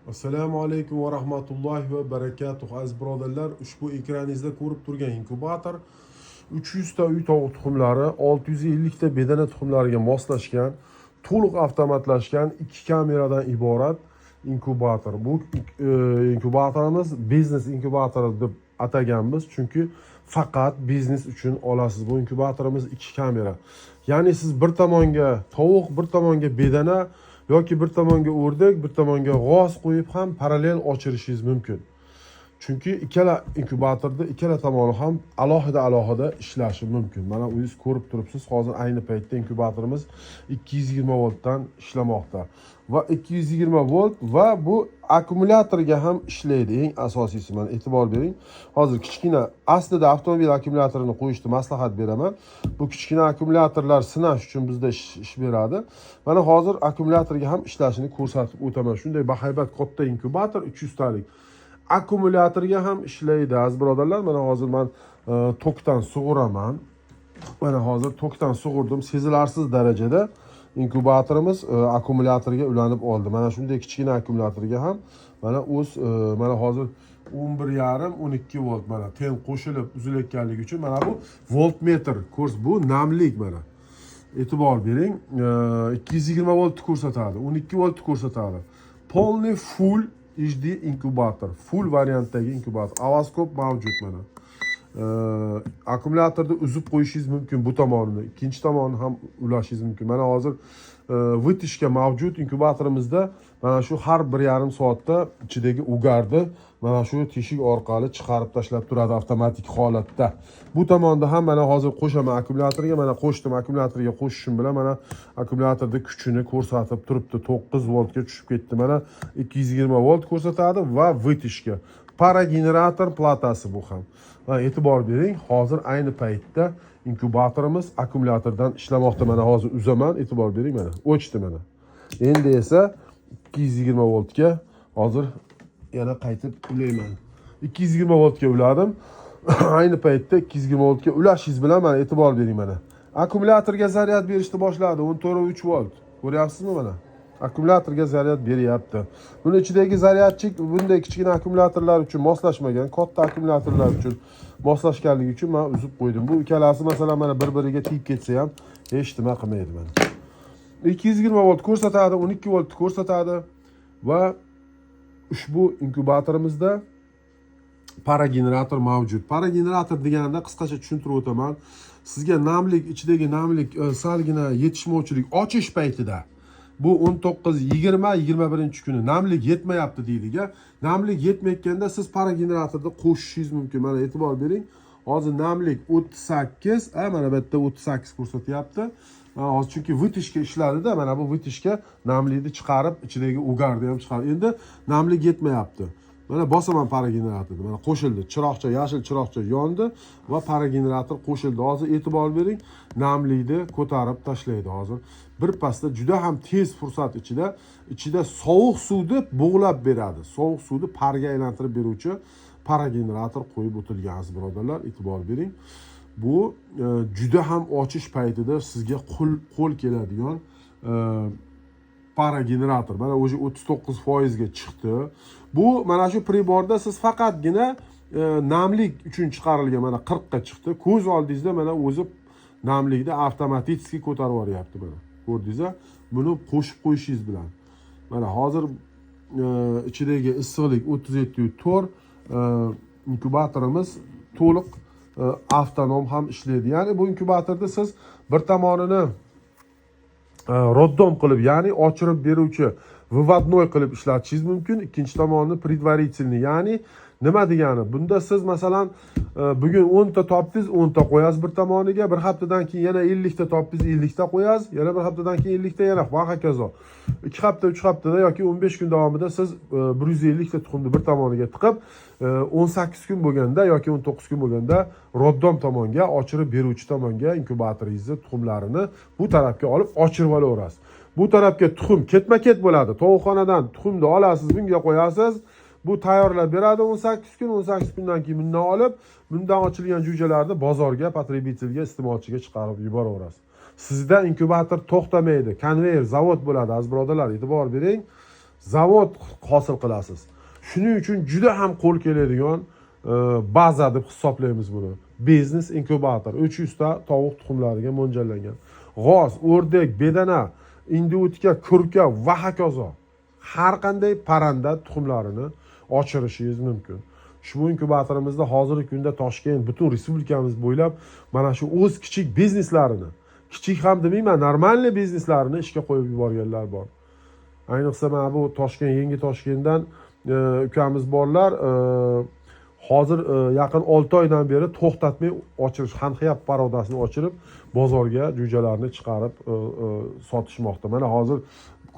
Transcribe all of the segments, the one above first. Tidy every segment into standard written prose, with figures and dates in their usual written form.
Assalomu alaykum va rahmatullohi va barakatuh, aziz birodarlar. Ushbu ekraningizda ko'rib turgan inkubator 300 ta uy tovuq tuxumlari, 650 ta bedana tuxumlariga moslashgan, to'liq avtomatlashgan, ikki kameradan iborat inkubator. Bu inkubatorimiz biznes inkubatori deb ataganmiz, chunki faqat biznes uchun olasiz. Bu inkubatorimiz ikki kamera, ya'ni siz bir tomonga tovuq, bir tomonga bedana yoki bir tomonga o'rdak, bir tomonga g'oz qo'yib ham parallel ochirishingiz mumkin, chunki ikkala inkubatorda ikkala tomoni ham alohida alohida ishlashi mumkin. Mana, o'zingiz ko'rib turibsiz, hozir ayni paytda inkubatorimiz 220 voltdan ishlamoqda va 220 volt va bu akkumulyatorga ham ishlaydi. Eng asosiysi, mana, e'tibor bering, hozir kichkina, aslida avtomobil akkumulyatorini qo'yishni maslahat beraman. Bu kichkina akkumulyatorlar sinash uchun bizda ish beradi. Mana, hozir akkumulyatorga ham ishlashini ko'rsatib o'taman. Shunday bahaybat katta inkubator 300 talik akkumulyatorga ham ishlaydi, aziz birodarlar. Mana, hozir man tokdan sug'uraman. Mana, hozir tokdan sug'urdim, sezilarsiz darajada inkubatorimiz akkumulyatorga ulanib oldi. Mana shunday kichkina akkumulyatorga ham mana o'z mana hozir 11,5, 12 volt, mana ten qo'shilib uzilayotganligi uchun mana bu voltmetr ko'rs, bu namlik. Mana, e'tibor bering, 220 voltni ko'rsatadi, 12 voltni ko'rsatadi. Полный full HD inkubator, full variantdagi inkubator, ovoskop mavjud. Mana, akkumulyatorni uzib qo'yishingiz mumkin bu tomonini, ikkinchi tomonini ham ulashingiz mumkin. Mana, hozir вытяжка mavjud inkubatorimizda. Mana shu har 1,5 soatda ichidagi угар ni mana shu teshik orqali chiqarib tashlab turadi avtomatik holatda. Bu tomonda ham, mana, hozir qo'shaman akkumulyatorga. Mana, qo'shdim. Akkumulyatorga qo'shishim bilan, mana, akkumulyatorni kuchini ko'rsatib turibdi, 9 voltga tushib ketdi. Mana, 220 volt ko'rsatadi va вытяжка, парогенератор platasi bu ham. Ha, e'tibor bering, hozir ayni paytda inkubatorimiz akkumulyatordan ishlamoqda. Mana, hozir uzaman, e'tibor bering, mana, o'chdi. Mana, endi esa 220 voltga hozir yana qaytib ulayman. 220 voltga uladim. Ayni paytda 220 voltga ulashingiz bilan, mana, e'tibor bering, mana, akkumulyatorga zaryad berishni boshladi, 14,3 volt, ko'ryapsizmi? Mana, akkumulyatorga zaryad beryapti. Buni ichidagi зарядчик bunday kichkina akkumulyatorlar uchun moslashmagan, katta akkumulyatorlar uchun moslashganligi uchun man uzib qo'ydim. Bu ikkalasi, masalan, mana, bir biriga tegib ketsa ham hech nima qilmaydi. Mana, 220 volt ko'rsatadi, 12 volt ko'rsatadi va ushbu inkubatorimizda парогенератор mavjud. Парогенератор deganda qisqacha tushuntirib o'taman sizga. Namlik, ichidagi namlik salgina yetishmovchilik ochish paytida, bu 19, 20, 21 kuni namlik yetmayapti deylik. A, namlik yetmayotganda siz парогенератор ni qo'shishingiz mumkin. Mana, e'tibor bering, hozir namlik 38, a, mana bu yerda 38 ko'rsatyapti. Mana, hozir, chunki вытяжка ishladida, mana bu вытяжка namlikni chiqarib, ichidagi угар ni ham chiqarib, endi namlik yetmayapti. Mana, bosaman парогенератор ni, mana, qo'shildi chiroqcha, yashil chiroqcha yondi va парогенератор qo'shildi. Hozir e'tibor bering, namlikni ko'tarib tashlaydi. Hozir bir pasda, juda ham tez fursat ichida, ichida sovuq suvni bug'lab beradi, sovuq suvni пар ga aylantirib beruvchi парогенератор qo'yib o'tilgan. Aziz birodarlar, e'tibor bering, bu juda ham ochish paytida sizga qo'l keladigan парогенератор. Mana, уже 39 foizga chiqdi. Bu mana shu priborda siz faqatgina namlik uchun chiqarilgan. Mana, 40ga chiqdi. Ko'z oldingizda, mana, o'zi namlikni avtomatik ko'tarib yuboryapti. Mana, ko'rdingiz a, buni qo'shib qo'yishingiz bilan. Mana, hozir ichidagi issiqlik 37,4. Inkubatorimiz to'liq avtonom ham ishlaydi, ya'ni bu inkubatorda siz bir tomonini роддом qilib, ya'ni ochirib beruvchi, выводной qilib ishlatishingiz mumkin, ikkinchi tomonini предварительный, ya'ni nima degani, bunda siz, masalan, bugun 10 ta topdingiz, 10 ta qo'yasiz bir tomoniga, bir haftadan keyin yana 50 ta topdingiz, 50 ta qo'yasiz, yana bir haftadan keyin 50 ta, yana va hokazo. 2 hafta, 3 haftada yoki 15 kun davomida siz 150 ta tuxumni bir tomoniga tiqib, 18 kun bo'lganda yoki 19 kun bo'lganda роддом tomonga, ochirib beruvchi tomonga inkubatoringizni tuxumlarini bu tarafga olib ochirib olaverasiz. Bu tarafga tuxum ketma ket bo'ladi. Tovuqxonadan tuxumni olasiz, bunga qo'yasiz, bu tayyorlab beradi 18 kun. 18 kundan keyin bundan olib, bundan ochilgan jo'jalarni bozorga, потребитель ga, iste'molchiga chiqarib yuboraverasiz. Sizda inkubator to'xtamaydi, konveyer zavod bo'ladi. Aziz birodarlar, e'tibor bering. Zavod hosil qilasiz. Shuning uchun juda ham qo'l keladigan baza deb hisoblaymiz buni. Biznes inkubator 300 ta tovuq tuxumlariga mo'ljallangan. G'oz, o'rdak, bedana, индоутка, kurka va hokazo. Har qanday parranda tuxumlarini ochirishingiz mumkin. Ushbu inkubatorimizda hozirgi kunda Toshkent, butun respublikamiz bo'ylab mana shu o'z kichik bizneslarini, kichik ham demayman, нормальный bizneslarini ishga qo'yib yuborganlar bor. Ayniqsa mana bu Toshkent, yangi Toshkentdan ukamiz borlar, hozir yaqin 6 oydan beri to'xtatmay ochirish, xanxiyab порода sini ochirib, bozorga jo'jalarni chiqarib sotishmoqda. Mana hozir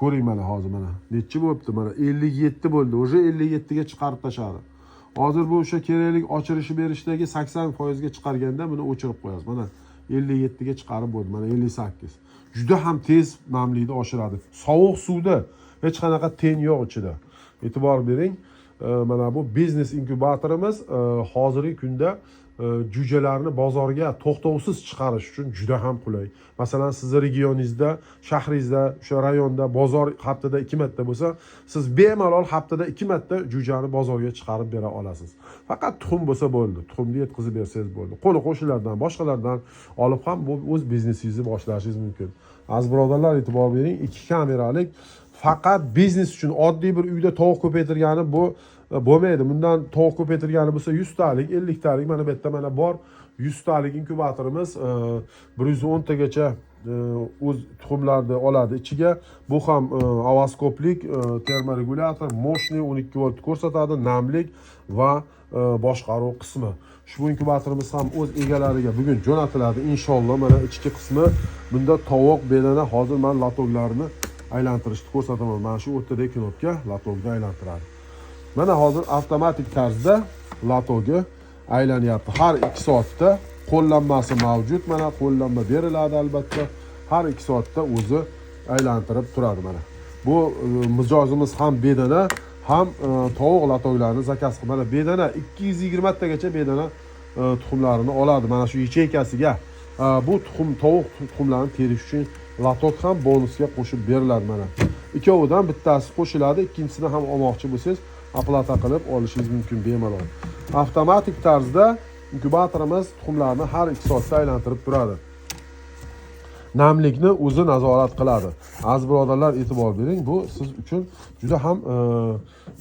ko'ring, mana hozir mana nechi bo'libdi? Mana 57 bo'ldi, уже 57 ga chiqarib tashladi. Hozir bu o'sha kerakli ochirishi berishdagi 80%ga chiqarganda buni o'chirib qo'yasiz. Mana 57 ga chiqarib bo'ldi, mana 58. Juda ham tez namlikni oshiradi. Sovuq suvda, hech qanaqa ten yo'q ichida. E'tibor bering. Mana bu biznes inkubatorimiz hozirgi kunda jo'jalarni bozorga to'xtovsiz chiqarish uchun juda ham qulay. Masalan, sizni regioningizda, shahringizda, o'sha rayonda bozor haftada 2 marta bo'lsa, siz bemalol haftada 2 marta jo'jani bozorga chiqarib bera olasiz. Faqat tuxum bo'lsa bo'ldi, tuxumni yetkazib bersangiz bo'ldi. Qo'ni qo'shnilardan, boshqalardan olib ham bu o'z biznesingizni boshlashingiz mumkin. Aziz birodarlar, e'tibor bering, 2 kameralik faqat biznes uchun. Oddiy bir uyda tovuq ko'paytirgani bu bo'lmaydi. Bundan tovuq ko'paytirgani bo'lsa 100 talik, 50 talik, mana bu yerda mana bor 100 talik inkubatorimiz, 110 tagacha o'z tuxumlarni oladi ichiga. Bu ham ovoskoplik, termoregulyator, мощный 12 volt ko'rsatadi, namlik va boshqaruv qismi. Ushbu inkubatorimiz ham o'z egalariga bugun jo'natiladi inshaalloh. Mana ichki qismi, bunda tovuq, bedana. Hozir man лоток larni aylantirishni ko'rsataman. Mana shu o'rtadagi knopka лоток ni aylantiradi. Mana hozir avtomatik tarzda лоток i aylanyapti. Har 2 soatda qo'llanmasi mavjud. Mana qo'llanma beriladi albatta. Har 2 soatda o'zi aylantirib turadi mana. Bu mijozimiz ham bedana, ham tovuq лоток larini заказ qilib, mana bedana 220 tagacha bedana tuxumlarini oladi mana shu ячейка siga. Bu tuxum, tovuq tuxumlarini terish uchun лоток ham bonusga qo'shib beriladi mana. Ikkovidan bittasi qo'shiladi, ikkinchisini ham olmoqchi bo'lsangiz, оплата qilib olishingiz mumkin bemalol. Avtomatik tarzda inkubatorimiz tuxumlarni har 2 soatda aylantirib turadi. Namlikni o'zi nazorat qiladi. Aziz birodarlar, e'tibor bering, bu siz uchun juda ham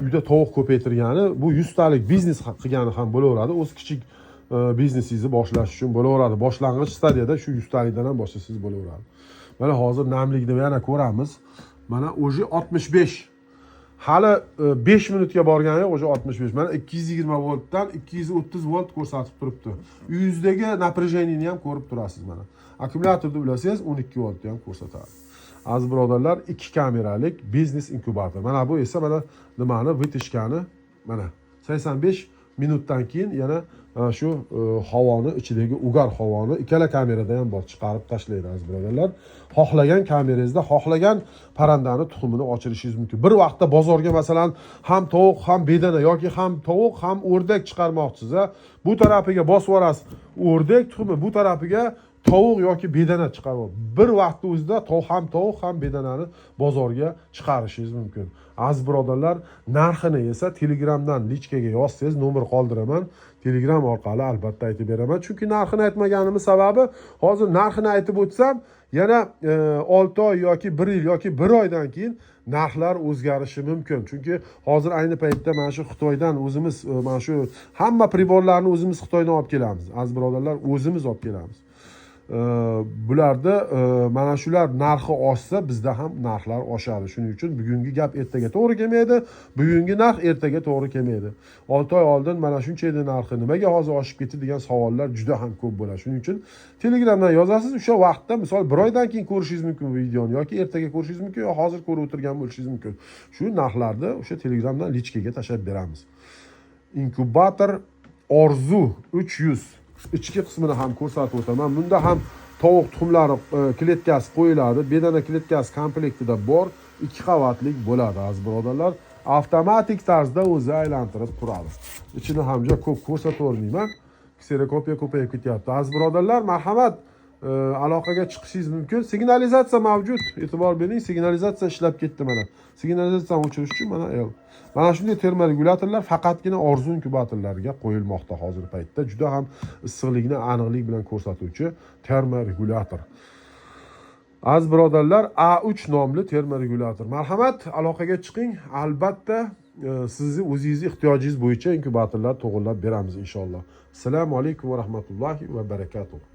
uyda tovuq ko'paytirgani, bu 100 talik biznes qilgani ham bo'laveradi. O'z kichik biznesingizni boshlash uchun bo'laveradi. Boshlang'ich stadiyada shu 100 talikdan ham boshlasangiz bo'laveradi. Mana hozir namlikni yana ko'ramiz. Mana уже 65. Hali 5 minutga borgani yo'q, уже 65. Mana 220 voltdan 230 volt ko'rsatib turibdi. Uyingizdagi напряжение ni ham ko'rib turasiz mana. Akkumulyatorni ulasangiz 12 voltni ham ko'rsatadi. Aziz birodarlar, 2 kameralik biznes inkubator. Mana bu esa mana nimani, вытяжка ni, mana 85 minutdan keyin yana shu havoni, ichidagi угар havoni ikkala kamerada ham bor, chiqarib tashlaydi, aziz birodarlar. Xohlagan kamerangizda xohlagan parrandani tuxumini ochirishingiz mumkin. Bir vaqtda bozorga, masalan, ham tovuq, ham bedana yoki ham tovuq, ham o'rdak chiqarmoqchisiz, a? Bu tarafiga bosib yuborasiz o'rdak tuxumi, bu tarafiga tovuq yoki bedana chiqarib, bir vaqtni o'zida ham tovuq, ham bedanani bozorga chiqarishingiz mumkin. Aziz birodarlar, narxini esa Telegramdan личка ga yozsangiz, nomer qoldiraman, Telegram orqali albatta aytib beraman. Chunki narxini aytmaganimni sababi, hozir narxini aytib o'tsam, yana 6 oy yoki bir yil yoki bir oydan keyin narxlar o'zgarishi mumkin. Chunki hozir ayni paytda mana shu Xitoydan o'zimiz mana shu hamma прибор larni o'zimiz Xitoydan olib kelamiz, aziz birodarlar, o'zimiz olib kelamiz. Bularda mana shular narxi oshsa, bizda ham narxlar oshadi. Shuning uchun bugungi gap ertaga to'g'ri kelmaydi, bugungi narx ertaga to'g'ri kelmaydi. 6 oy oldin mana shuncha edi narxi, nimaga hozir oshib ketdi degan savollar juda ham ko'p bo'ladi. Shuning uchun Telegramdan yozasiz. O'sha vaqtda, misol, bir oydan keyin ko'rishingiz mumkin bu videoni yoki ertaga ko'rishingiz mumkin yo hozir ko'rib o'tirgan bo'lishingiz mumkin. Shu narxlarni o'sha Telegramdan личка ga tashlab beramiz. Inkubator Orzu 300, ichki qismini ham ko'rsatib o'taman. Bunda ham tovuq tuxumlari kletkasi qo'yiladi, bedana kletkasi komplektida bor, ikki qavatlik bo'ladi, aziz birodarlar. Avtomatik tarzda o'zi aylantirib turadi. Ichini ham juda ko'p ko'rsatavermayman, kserokopiya ko'payib ketyapti. Aziz birodarlar, marhamat. Aloqaga chiqishingiz mumkin. Signalizatsiya mavjud. E'tibor bering, signalizatsiya ishlab ketdi mana. Signalizatsiyani o'chirish uchun mana L. Mana shunday termoregulyatorlar faqatgina Orzu inkubatorlariga qo'yilmoqda hozirgi paytda. Juda ham issiqlikni aniqlik bilan ko'rsatuvchi termoregulyator. Aziz birodarlar, A3 nomli termoregulyator. Marhamat, aloqaga chiqing. Albatta, sizni o'zingizni ehtiyojingiz bo'yicha inkubatorlar to'g'irlab beramiz inshaalloh. Assalomu alaykum va rahmatullohi va barakatuh.